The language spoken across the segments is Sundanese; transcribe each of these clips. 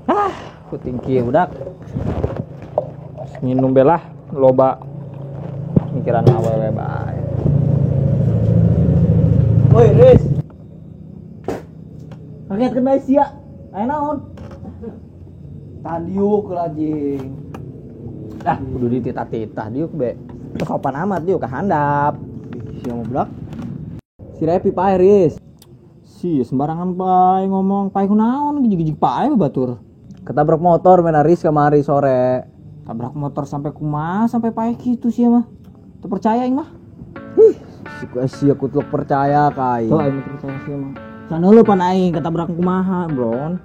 Ah, puting kieu budak. Minum belah loba mikiran awewe bae. Woi, Riz. Kaget kena sia. Aya naon? Tahan diuk anjing. Ah, kudu dititah-titah diuk be. Sopan amat diuk ka handap. Sia mah budak. Si Repi pae, Riz. Si sembarangan pae ngomong, pae kunaon gijig-gijig pae batur. Ketabrak motor mena Riz kamari sore. Tabrak motor sampai kumaha sampai pae kitu sia mah. Teu percaya aing mah. Ih, si aku tuh percaya ka aing. Tuh aing teu percaya sia mah. Sana lu pan aing ketabrak kumaha, Bron.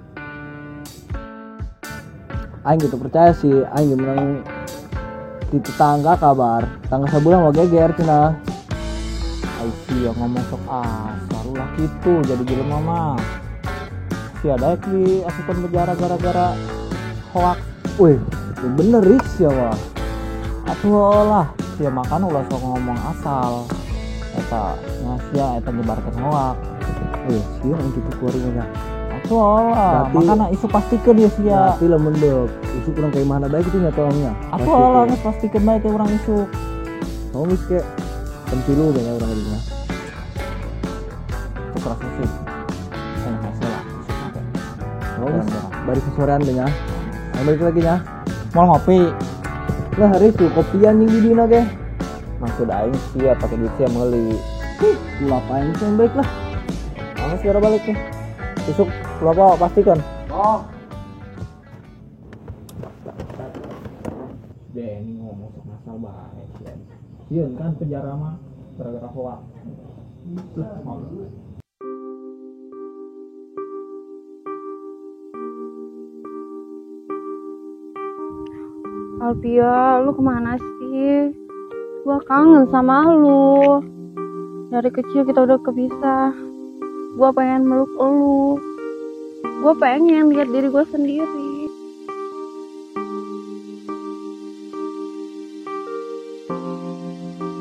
Aing gitu percaya sih, aing menang di tetangga kabar. Tetangga sebulan mau geger cenah. Ai sia ngomong sok asal ulah kitu jadi jelema mah. Sia daek di asupan penjara gara-gara hoak. Wih, bener Riz ya mah. Atuh lah, sia makan ulah sok ngomong asal. Eta sia eta nyebarkeun hoak. Oh iya, sia yang gitu keluarganya. Atuh lah, makana isu pastikeun ya sia. Berarti lamun deuk isu kurang kayak mana bae kitu nya tolongnya. Atuh lah, geus pastikeun bae ke urang isu. Oh geus ke pentilu kayaknya urang di mah. Tuh keras sih. Enak hasil lah isuk make. Oh, bari sorean deh nya. Ayo balik lagi nya. Mau ngopi. Lah hari tuh kopian yang di dina ge. Maksud aing sia pakai duit sia meuli. Ih, ulah aing sih yang baik lah. Kamu segera balik nih. Isuk lupa pastikan. Oh. Deh, ini ngomong sok ngasal bae sia. Sieun kan penjara mah gara-gara hoak. Alpia, lu kemana sih? Gua kangen sama lu. Dari kecil kita udah kepisah. Gua pengen meluk lu. Gua pengen lihat diri gua sendiri.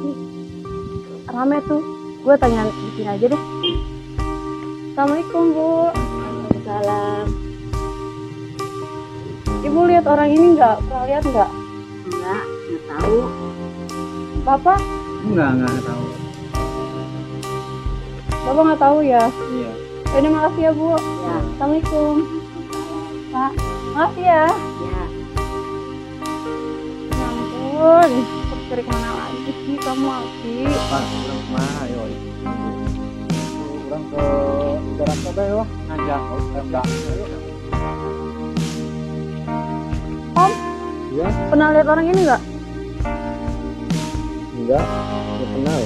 Ih, rame tuh. Gua tanya di sini aja deh. Assalamualaikum, Bu. Waalaikumsalam. Ibu lihat orang ini nggak? Pernah lihat nggak? Enggak tahu. Bapak? Enggak tahu. Bapak nggak tahu ya? Iya. Ini makasih ya, Bu. Ya. Assalamualaikum. Pak, makasih ya. Ya. Ya ampun, cari kemana lagi sih kamu, Alfi? Pak, urang kemana ayo? Urang ke daerah Kobe wah. Ngajak, enggak. Om, ya? Pernah lihat orang ini nggak? Enggak kenal.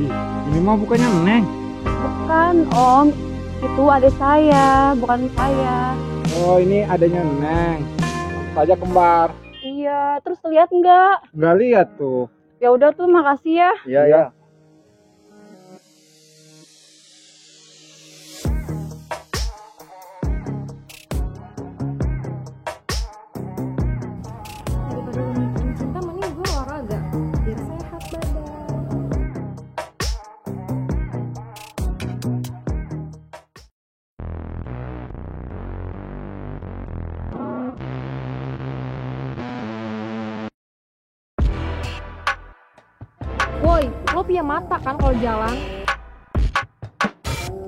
Ih, ini mah bukannya Neng. Bukan, Om. Itu adik saya, bukan saya. Oh, ini adanya Neng. Saja kembar. Iya, terus lihat nggak? Nggak lihat tuh. Ya udah tuh, makasih ya. Iya, iya. Daripada lu mikirin cinta, mending gue olahraga biar sehat badan. Woi, lo punya mata kan kalau jalan?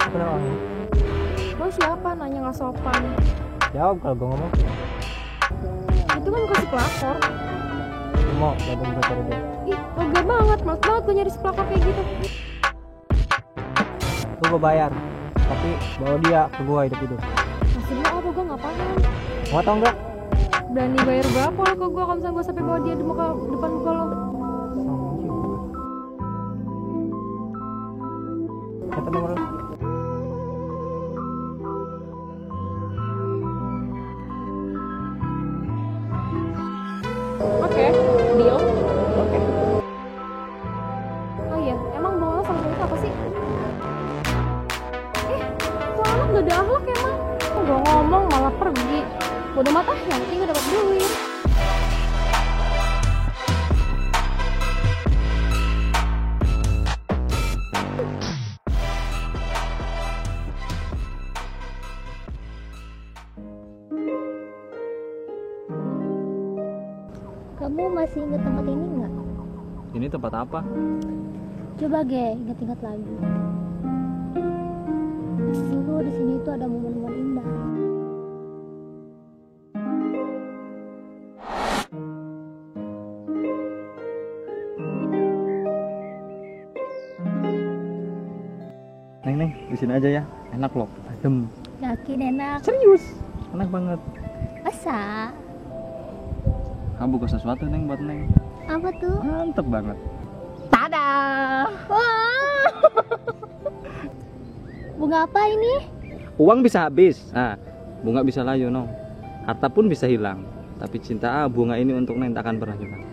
Kenapa? Lo siapa nanya nggak sopan? Jawab kalau gue ngomong. Itu kan bukan si pelakor. Mau, gak gue cari dia. Ih, lega banget, males banget gue nyari si pelakor kayak gitu. Lu gue bayar, tapi bawa dia ke gua hidup-hidup. Maksud lo apa? Gue nggak paham. Mau atau enggak? Berani bayar berapa lo ke gue kalau misalnya gue sampai bawa dia di muka, depan muka lo? Kata nomor lo. Oke, deal. Oke. Oh iya, emang hubungan lo sama cowok apa sih? Tuh anak gak ada akhlak emang. Gue ngomong malah pergi. Bodoh amat ah, yang penting gue dapet duit. Ini tempat apa? Coba ge, ingat-ingat lagi. Dulu di sini itu ada momen-momen indah. Neng, Neng, di sini aja ya. Enak loh, adem. Yakin enak? Serius, enak banget. Masa? Kamu buka sesuatu, Neng, buat Neng. Apa tuh? Mantep banget. Tada! Wah. Bunga apa ini? Uang bisa habis, nah, bunga bisa layu, no. Harta pun bisa hilang. Tapi cinta bunga ini untuk Neng tak akan pernah hilang.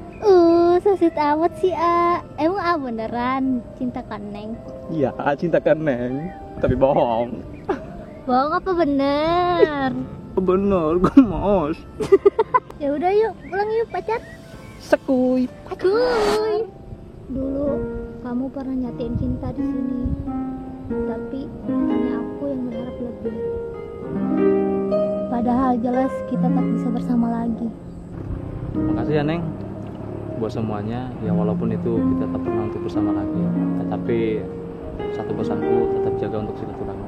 So sweet amat sih, A. Emang A beneran cinta kan Neng? Iya, cinta kan Neng. Tapi bohong. Bohong apa bener? Bener, gemes. Ya udah yuk, pulang yuk pacar. Sekuy. Kuy. Dulu kamu pernah nyatain cinta di sini, tapi hanya aku yang berharap lebih. Padahal jelas kita tak bisa bersama lagi. Makasih ya Neng, buat semuanya. Ya walaupun itu kita tak pernah untuk bersama lagi, tetapi satu pesanku, tetap jaga untuk silaturahmi.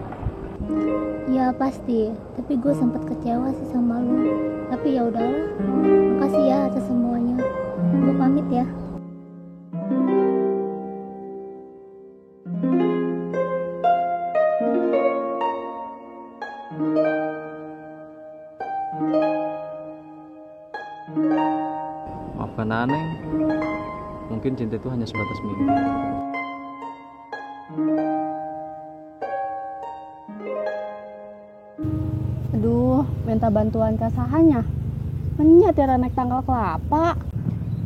Ya pasti, tapi gue sempat kecewa sih sama lu. Tapi ya udahlah, makasih ya atas semuanya. Gue pamit ya. Maafkan Neng, mungkin cinta itu hanya sebatas mimpi. Aduh, minta bantuan ke sahanya. Menya tiara naik tanggal kelapa.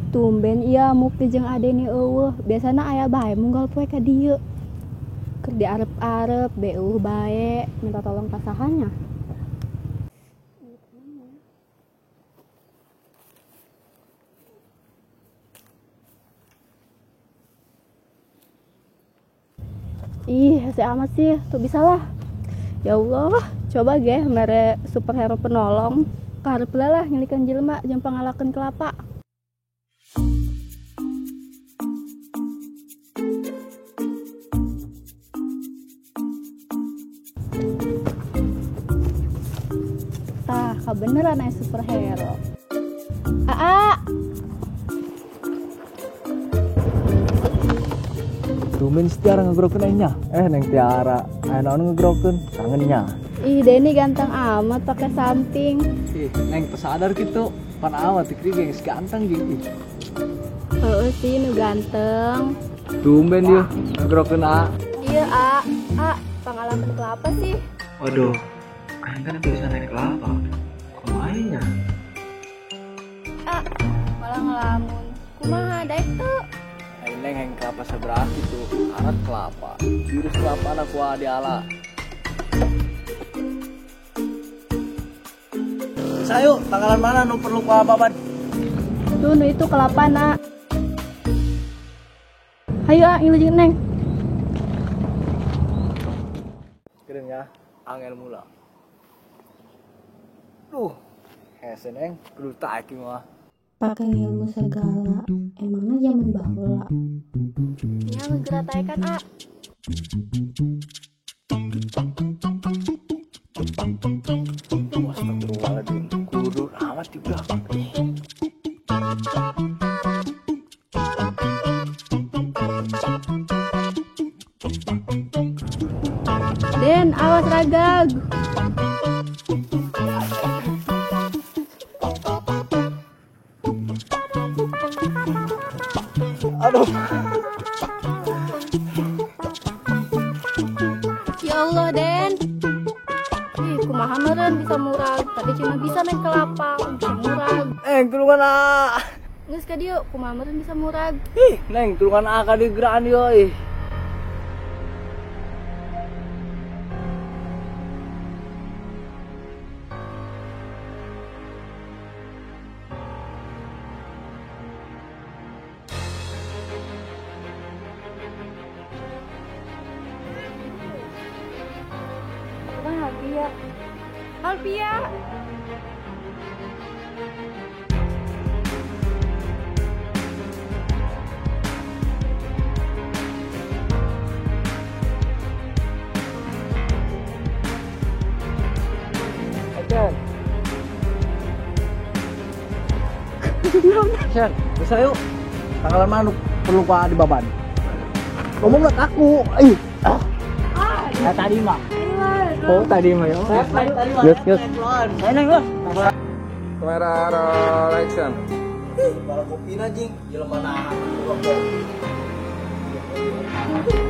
Tumben iya mukti jeung adeni eueuh, biasana aya bae munggal poe ka dieu. Keur diarep-arep be eueuh bae, minta tolong ka sahanya. Ih, hese amat sih, tuh bisa lah. Ya Allah, coba ge mere superhero penolong. Karep lah nyelikan jelema jeung pangalakeun kelapa. Tah, kabeneran aya superhero. Aa. Tumben si Tiara ngegrokeun aing nya. Neng Tiara, aya naon ngegrokeun? Kangen nya. Ih, Denny ganteng amat pakai samping. Ih, Neng tersadar gitu. Pan amat tikri gengs ganteng jeung ih. Heeh sih nu ganteng. Tumben dia ngegrokeun A. Iya, A. A, pangalaman kelapa sih. Waduh, aing kan bisa naik kelapa. Kumaha nya? A, malah ngelamun. Kumaha daek tuh? Neng heng kelapa seberapa gitu, arat kelapa, jurus kelapa anak gua diala. Sayu, tanggalan mana nu perlu ku apa ban? Tuh nu itu kelapa nak. Hayu ah, ngilu jeung Neng. Keren ya, angel mula. Duh, hese Neng, kudu tak mah. Pakai ilmu segala, emangnya zaman baheula. Nya ngegerataekan A. Astagfirullahaladzim, kudu amat juga. Den, awas ragag. Aduh. Ya Allah, Den. Ih, kumaha meureun bisa murag. Tadi cuma bisa naik kelapa, bisa murag. Neng, tulungan A. Geus ka dieu, kumaha meureun bisa murag. Ih, Neng, tulungan A ka dieu geraan ieu ih. Alpia. Alpia. action. Bisa yuk. Tanggalan mana perlu pak dibaban. Ngomong lah aku. Ih. Ya tadi mah. Oh tadi mah ya. Yes, yes. Saya neng lah. Kamera roll action. Kalau kopi anjing, jelema nahan gua kopi.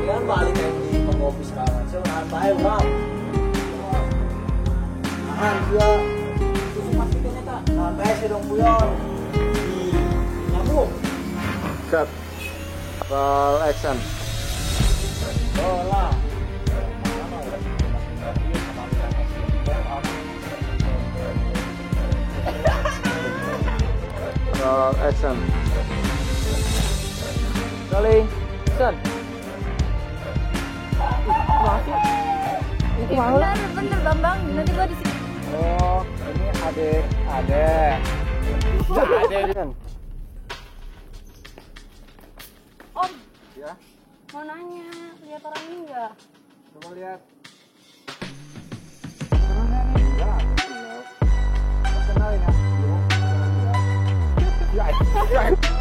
Kan balik aja di kopi sekarang. Saya nahan bae urang. Nahan dia. Susu pasti eta. Nahan bae sih dong puyon. Di nyamuk. Cut. Roll action. Bola. Roll action. Rolling. Action. Bener, bener Bambang. Nanti gua di sini. Oh, ini adek, adek. Adek. Om. Ya. Mau nanya, lihat orang ini enggak? Coba lihat. Kenal nggak nih? Enggak. Kenalin ya. Ya.